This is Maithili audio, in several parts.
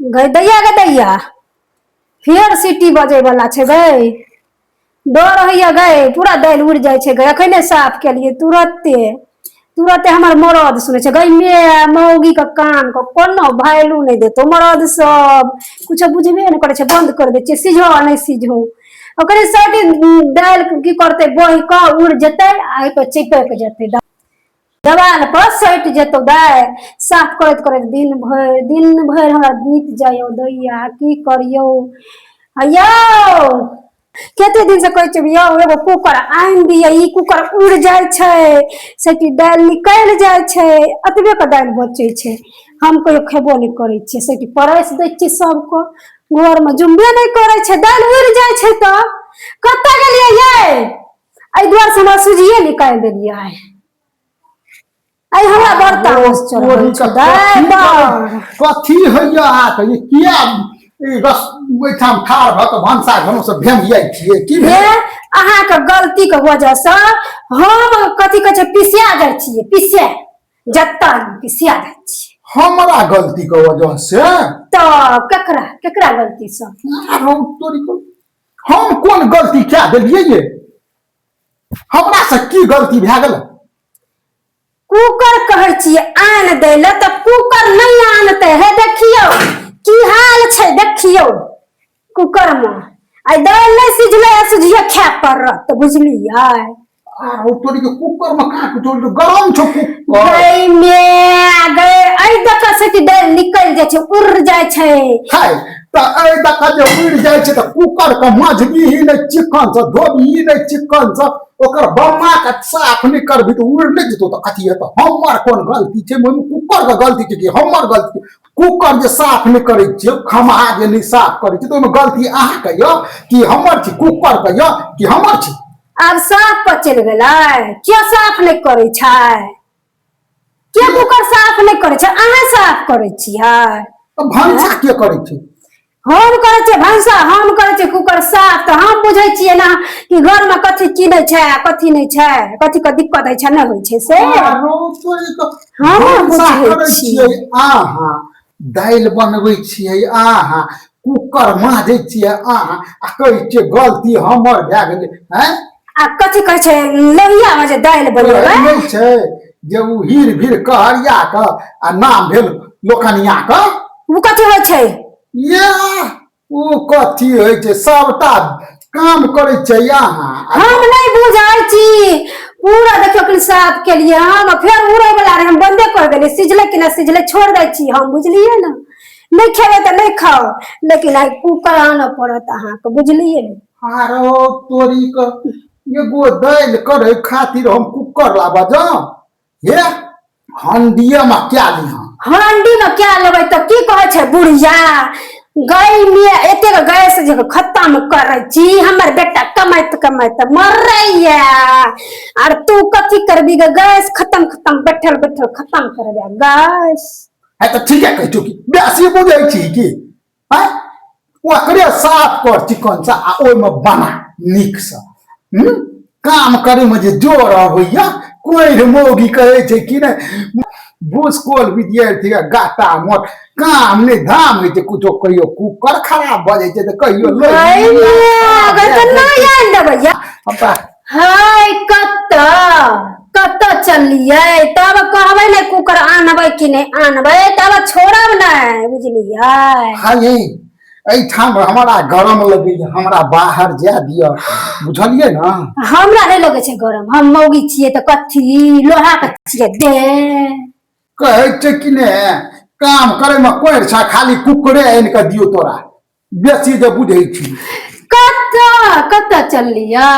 गै दैया, गै दैया, फेर सीटी बजै वाला छै गै। डर होइया गै, पूरा दालि उड़ि जाइ छै गै। अखने साफ केलियै, तुरते तुरते हमर मरद सुनै छै गै। मे मौगी के कान के कोनो वैल्यू नहि देतौ मरद सब, कुछो बुझबे नहि करै छै। बंद कर दै छियै, सिझो आ नहि सिझो, ओकरे साइड दालि की करतै, बहि कऽ उड़ि जेतै आ एहि पर चिपकि जेतै, देवाल पर सटि जेतौ दाइ। साफ करैत करैत दिन भरि दिन भरि हमरा बीत जाइयो दैया, की करियौ यौ? कते दिन से कहै छियै यौ, एगो कूकर आनि दिअ, ई कूकर उड़ि जाइ छै, सटी दालि निकलि जाइ छै, एतबे के दालि बचै छै। हम कहियो खेबो नहि करै छियै, सटी परसि दै छियै सबके, घरमे जुमबे नहि करै छै, दालि उड़ि जाइ छै। तऽ कतऽ गेलियै यै? एहि दुआरे से हमरा सूजिए निकालि देलियै आइ। आइ हमरा बड़ तामस चढ़ल छै दाइ, बड़। कथी होइया अहाँके? ई किया ई रस ओहिठाम ठाढ़ भऽ कऽ भनसा घरसँ से भेमियाइ छियै? की हे भेल? अहाँके गलतीके वजहसँ हम कथी कहै छै, पिसिया जाइ छियै, पिसिया जत्ता पिसिया जाइ छियै। हमरा गलतीके वजह से? तऽ केकरा केकरा गलतीसँ? आरो तोरी को हम कोन गलती कए देलियै ये? हमरा से की गलती भए गेल? कुकर कहै छियै आन दै लए तऽ कुकर नहि आनतै। हे देखियौ की हाल छै, देखियौ कुकर मे आइ दालि नहि सिझलै आ सुझिए खाय पड़त, बुझलियै? आरो तोरी के, कुकर में काट जोड़ गरम छौ कुकर। गै मे गै, एहि दऽ से कि दालि निकलि जाइ छै, उड़ जाइ छै। हाय, तऽ एहि दऽ जे उड़ि जाइ छै तऽ कुकर के मजबीही नहि चिकन से, धोबही नहि चिकन से, ओकर बम्मा के साफ नहि करबही तऽ उड़ि नहि जेतौ तऽ कथी हेतौ? हमर कोन गलती छै ओहिमे? कुकर के गलती छै कि हमर गलती? कुकर जे साफ नहि करै छियै, खमहा जे नहि साफ करै छियै, तऽ ओहिमे गलती अहाँके यऽ कि हमर छी? कुकर के यऽ कि हमर छी? आब साफ पर चलि गेलै। किया साफ नहि करै छै? के कुकर साफ नहि करै छै? अहाँ साफ करै छियै? तऽ भनसा के करै छै? हम करै छियै भनसा, हम करै छियै कुकर साफ। तऽ हम बुझै छियै ने कि घरमे कथी किनै छै आ कथी नहि छै, कथी के दिक्कत होइ छै, नहि होइ छै से। आरो तोरी तऽ हम भनसा बुझै करै छियै। छियै अहाँ, दालि बनबै छियै अहाँ, कुकर माजै छियै अहाँ, आ कहै छियै गलती हमर भए गेलै। आँय? आ कथी कहै छै, लोहियामे जे दालि बनेबै। नहि छै जे ओ हीर भीर कहरिया के आ नाम भेल लोकनिया के। ओ कथी होइ छै? या ओ कथी होइ छै, सबटा काम करै छै अहाँ। हम नहि बुझै छी। पूरा देखियौ कि साफ केलियै हम, फेर उड़ै वाला रहै, हम बंदे कर देलियै। सिझलै कि नहि सिझलै, छोड़ दै छी हम, बुझलियै ने? नहि खेबै तऽ नहि खाउ, लेकिन आइ कुकर आनऽ पड़त अहाँके, बुझलियै? आरो तोरी के, एगो दालि करे खातिर हम कुकर लाबऽ जाउ? हे, हंडिये में क्या लिहा। हंडी में क्या लेबै तऽ की कहै छै बुढ़िया? गै मे, एतेक गैस जे खत्म करै छी, हमर बेटा कमाइत कमाइत मरैया, आर तू कथी करबी गे? गैस खत्म खत्म बैठल बैठल खत्म करबै गैस। है तऽ ठीके कहै छौ कि बेसी बुझै छी की? आँय, ओकरे साफ कर चिकन से आ ओहिमे बना नीकसँ। हूँ, काम करैमे जे जोर अबैया, कोइ मौगी कहै छै कि नहि, भूसकोल विद्यार्थी गाटा मोट काम नहि धाम होइ छै कुछो। कहियो कुकर खराब भऽ जाइ छै तऽ कहियो गै लोहिया मे, गै तऽ नहि आनि देबै या। अब्बा। हाय, कतऽ कतऽ चललियै? तब कहबै ने कुकर आनबै कि नहि आनबै, तब छोड़ब नहि, बुझलियै? हाय, एहिठाम हमरा गरम लगैया, हमरा बाहर जाय दिअ, बुझलियै ने? हमरा नहि लगै छै गरम। हम मौगी छियै तऽ कथी लोहा के छियै दे? कहै छै कि ने, काम करे में कोरि छ, खाली कुकरे आनि कऽ दियौ तोरा, बेसी जे बुझै छी। कतऽ कतऽ चललियै?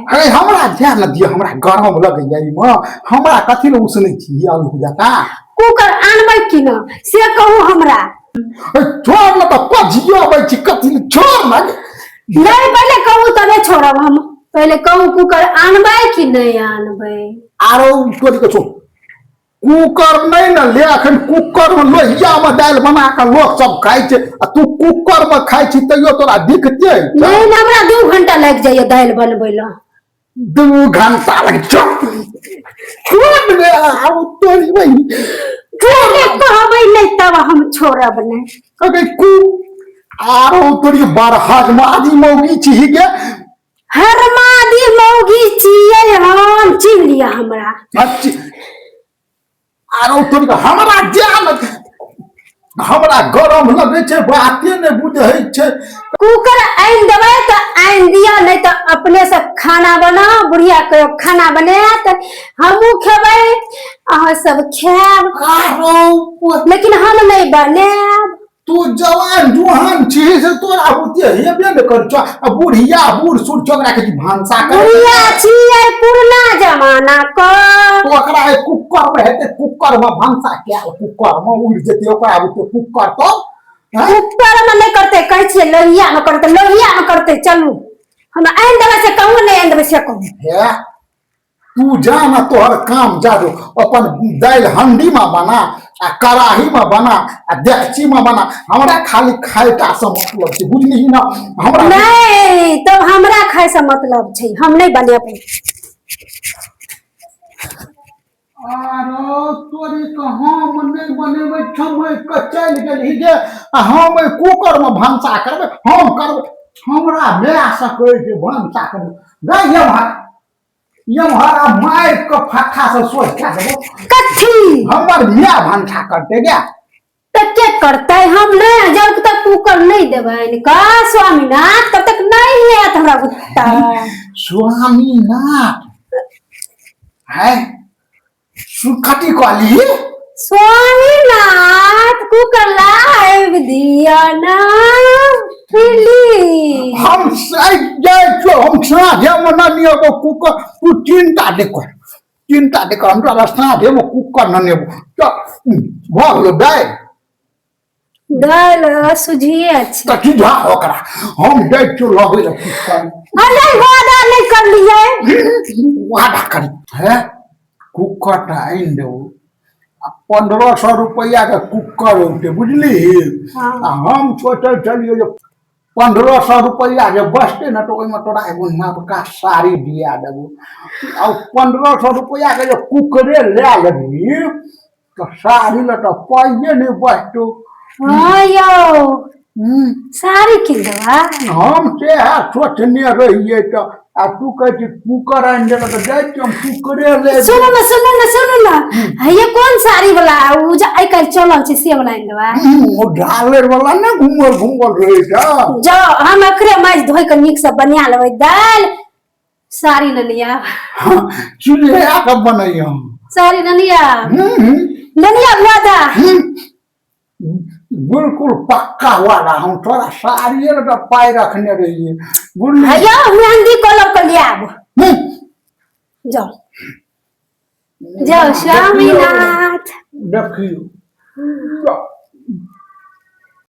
अरे, हमरा जाय ने दिअ, हमरा गरम लगैया एहिमे। हमरा कथी लए उसनै छी आलू जकाँ? कुकर आनबै कि न से कहू हमरा। अरे छोड़ ने तऽ पजियो अबै छी, कथी लए? छोड़ ने। नहि, पहिले कहू तबे छोड़ब हम। पहिले कहू, कुकर आनबै कि नहि आनबै? आरो तोरी के, छोड़, कुकर नहि ने ले। अखन कुकर में लोहिया में दालि बना कऽ लोक सब खाइ छै आ तू कुकर में खाइ छी, तैयो तोरा दिक्कते होइ छौ। नहि ने, हमरा 2 घंटा लागि जाइए दालि बनबै लए। 2 घंटा लागि चुप। छोड़ रे आउ तोरी बहिन छोड़। पहिले कहबै नहि तब हम छोड़ब नहि। अगे कु आरो तोरी बरहज मादी मौगी छी गे। हरमादी मौगी छियै हम, चिन्ह लिअ हमरा। अच्छी आरो तोरी हमरा जान हमरा गरम लगै छै, बाते नहि बुझै छै। कुकर आनि देबै तऽ आनि दिअ, नहि तऽ अपने से खाना बनाउ। बुढ़िया के खाना बनायत, हमहूँ खेबै, अहाँ सब खायब। आरो लेकिन हम नहि बनायब। तू जवान जुहान छी से तोरा बुते हेबे ने कर छौ, आ बुढ़िया बूढ़ सूढ़ चोकरा के भानसा कर। बुढ़िया छियै पुरना जमाना के। तो ओकरा एक कुकर में हेतै, कुकर में भानसा कयल, कुकर में उड़ि जेतै ओकरा बुते कुकर तो हैं? कुकर में नहि करतै, कहै छियै लोहिया में करतै, लोहिया में करतै। चलू, हमरा आनि देबै से कहू, नहि आनि देबै से कहू। हे तू जा ना, तोहर काम जादू अपन दालि हंडी में बना आ कड़ाही में बना आ डेकची में बना, हमरा खाली खायटा से मतलब छै, बुझलिही ना हमरा। नहीं तब हमरा खाय से मतलब छै, हम नहीं बनेबै। आरो तोरी के हम नहि बनेबै, ठमकि के चलि गेलही जे आ हम एहि कुकर में भनसा करबै, हम करबै। हमरा माय से कहै छै भनसा करबै गै, एम्हर एम्हर आ मारि के फट्ठा से सोझ कए देबो। कथी? हमर माय भनसा करतै गे। तऽ के करतै? हम नहि, जब तक कुकर नहि देबै का स्वामीनाथ तब तक नहीं हैत हमरा गुत्ता। स्वामीनाथ है सुखटी कहली? स्वामीनाथ कुकर लाइव दिया ना प्लीज। हम साइड जाइ छियौ, हम साँझेमे न नेबो कुकर, तू चिन्ता नहि कर, चिन्ता नहि कर, हम तोरा साँझेमे कुकर न नेबो। चल भऽ गेलौ दालि। दालि सुझिए अछि। तऽ सिझा ओकरा, हम जाइ छियौ लबै लए कुकर। अरे वादा नहि करलियै। वादा करी हे, कुकर तऽ आनि देबो आ 1500 रुपैआ के कुकर औतै, बुझली? हँ। आ हम सोचै छलियै जे 1500 रुपैआ जे बचतै ने तऽ ओहिमे तोरा एगो नवका साड़ी दिया देबो, आ 1500 रुपैआ के जे कुकरे लए लेबही तऽ साड़ी लए तऽ पाइए नहि बचतौ। हँ यौ, साड़ी कीन देबा? हम सएह सोचने रहियै तऽ आ तू कहै छी कुकर आनि देलक तऽ जाइ छी हम कुकरे ले। सुनू ने, सुनू ने, सुनू ने, हे कोन साड़ी वाला ओ जे आइ काल्हि चलल छै से वाला आनि देबा? ओ ढालर वाला ने घूमल घूमल रहै छै। जाउ, हम अखरे माजि धोइ कऽ नीकसँ बना लेबै दालि, साड़ी ने लिया। चूल्हा के बनैया। साड़ी ने लिया, ने लिया वादा। बिल्कुल पक्का वाला, हम तोरा साड़िए लऽ पाइ रखने रहियै, बुझली? हैया मेहंदी कलर के लियाब। जाओ जाओ स्वामीनाथ। देखियौ।